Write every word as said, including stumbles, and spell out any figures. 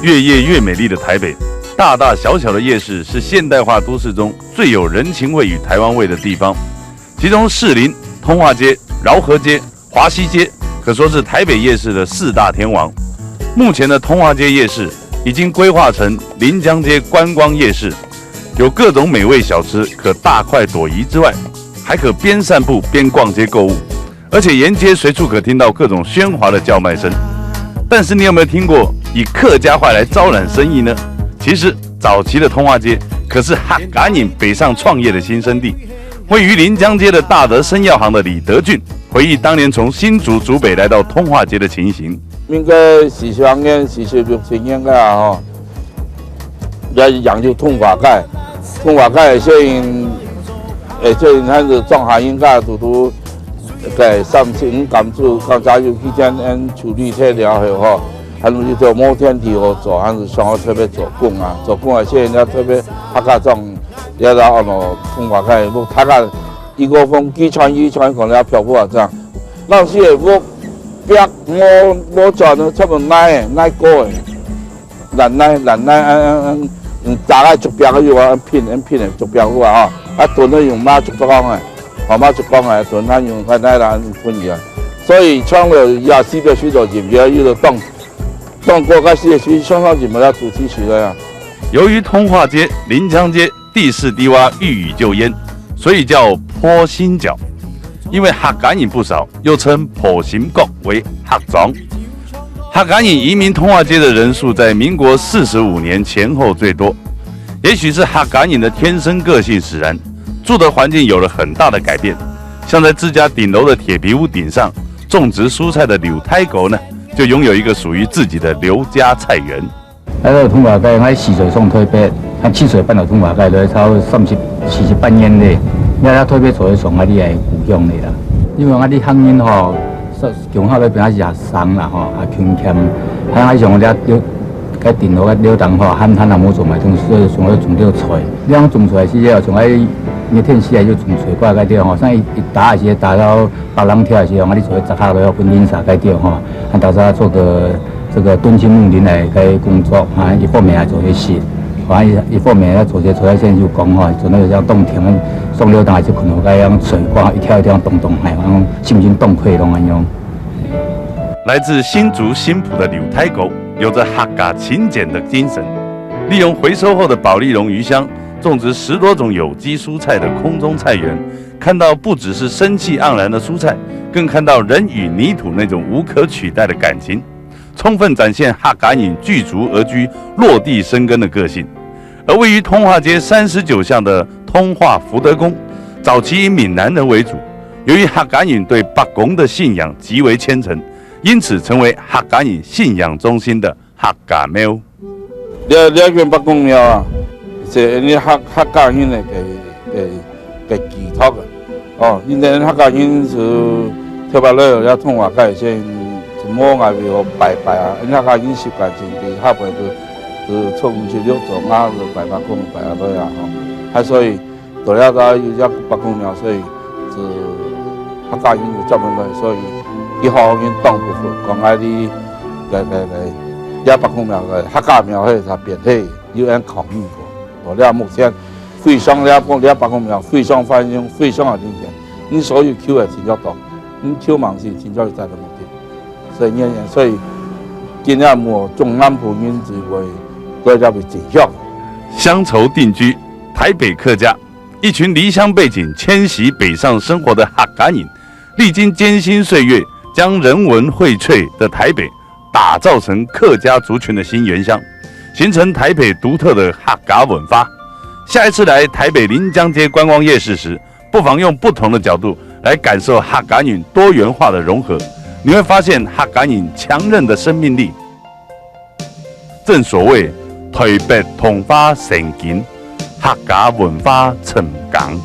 越夜越美丽的台北，大大小小的夜市是现代化都市中最有人情味与台湾味的地方。其中士林、通化街、饶河街、华西街可说是台北夜市的四大天王。目前的通化街夜市已经规划成临江街观光夜市，有各种美味小吃可大快朵颐之外，还可边散步边逛街购物，而且沿街随处可听到各种喧哗的叫卖声。但是你有没有听过以客家话来招揽生意呢？其实早期的通化街可是客家人北上创业的新生地。位于临江街的大德生药行的李德俊回忆当年从新竹竹北来到通化街的情形。应该四十年、四十六七年个啊吼，也是养就通化街，通化街个小人，诶，小人还是庄下人家都都，个三十五敢做，刚才有去见俺处理退了后吼，还有就做无天地好做，还是想要特别做工啊，做工啊，小人家特别客家庄，也是按照通化街，无大家一个风几穿一穿，可能要漂泊啊这样。老师个屋壁无无转呢，差不多耐耐高诶，烂耐烂耐，嗯嗯嗯，打个竹壁个有啊，拼嗯拼个竹壁个啊，啊，蹲个用麻竹桩个，哦，麻竹桩个，蹲个用快耐啦，分个。所以穿了也是个水道进边，有个当当过个是水上上进不了主题曲了呀。由于通化街、临江街地势低洼，遇雨就淹，所以叫坡心角。因为客家人不少，又称坡心角为客庄。客家人移民通化街的人数在民国四十五年前后最多，也许是客家人的天生个性使然，住的环境有了很大的改变。像在自家顶楼的铁皮屋顶上种植蔬菜的刘太狗呢，就拥有一个属于自己的刘家菜园。 來到通化街，𠊎四歲上台北，啊，七歲搬到通化街，來差不多三十、四十八年咧。也來台北做一上𠊎个故鄉咧啦。因為𠊎个客人吼，上下來邊也生啦吼，也勤儉，還愛像這，該頂樓个樓頂吼，還還也無種麼東西，所以像愛種點菜。你講種菜時節，像愛熱天時啊，就種菜瓜該點吼，像一一打時打到 別人跳的時候，𠊎哩做一隻下落，分人儕該條吼，啊，大家做个這个敦親睦鄰个該工作，啊，一方面也做些事，啊，一一方面也做些做些事就講吼，做那個像冬天，上了當還是困到該樣睡覺，一跳一跳咚咚，還有心情當快樂那樣。來自新竹新埔的柳太狗，有着客家勤儉的精神，利用回收後的保麗龍魚箱，種植十多種有機蔬菜的空中菜園， 看到不只是生气盎然的蔬菜，更看到人与泥土那种无可取代的感情，充分展现客家人聚族而居、落地生根的个性。而位于通化街三十九巷的通化福德宫，早期以閩南人为主，由于客家人对伯公的信仰极为虔诚，因此成为客家人信仰中心的 客家廟。這這間伯公廟啊，係𠊎客客家人个个个个寄託个。哦，因為客家人係特別來這通化街先，係無愛會好拜拜啊，𠊎客家人習慣性地下背就就初五初六做啊，就拜伯公拜啊來啊吼，啊所以 到了這有隻伯公廟，所以係客家人有專門來，所以佢好人當部分講啊，你來來來，這伯公廟个客家廟係佢變係有人抗議過。到了目前非常了講，這伯公廟非常繁榮，非常个靈驗，你所有求个成就到，你求望事成就有在个目的。所以年年，所以今日無中南部人就會來這位進香。鄉愁定居，台北客家， 一群離鄉背井迁徙北上生活的客家人，歷經艱辛岁月，将人文荟萃的台北打造成客家族群的新原乡，形成台北独特的客家文化。下一次来台北临江街观光夜市时，不妨用不同的角度来感受客家人多元化的融合，你会发现客家人强韧的生命力。 正所謂台北通化生根，客家文化深耕。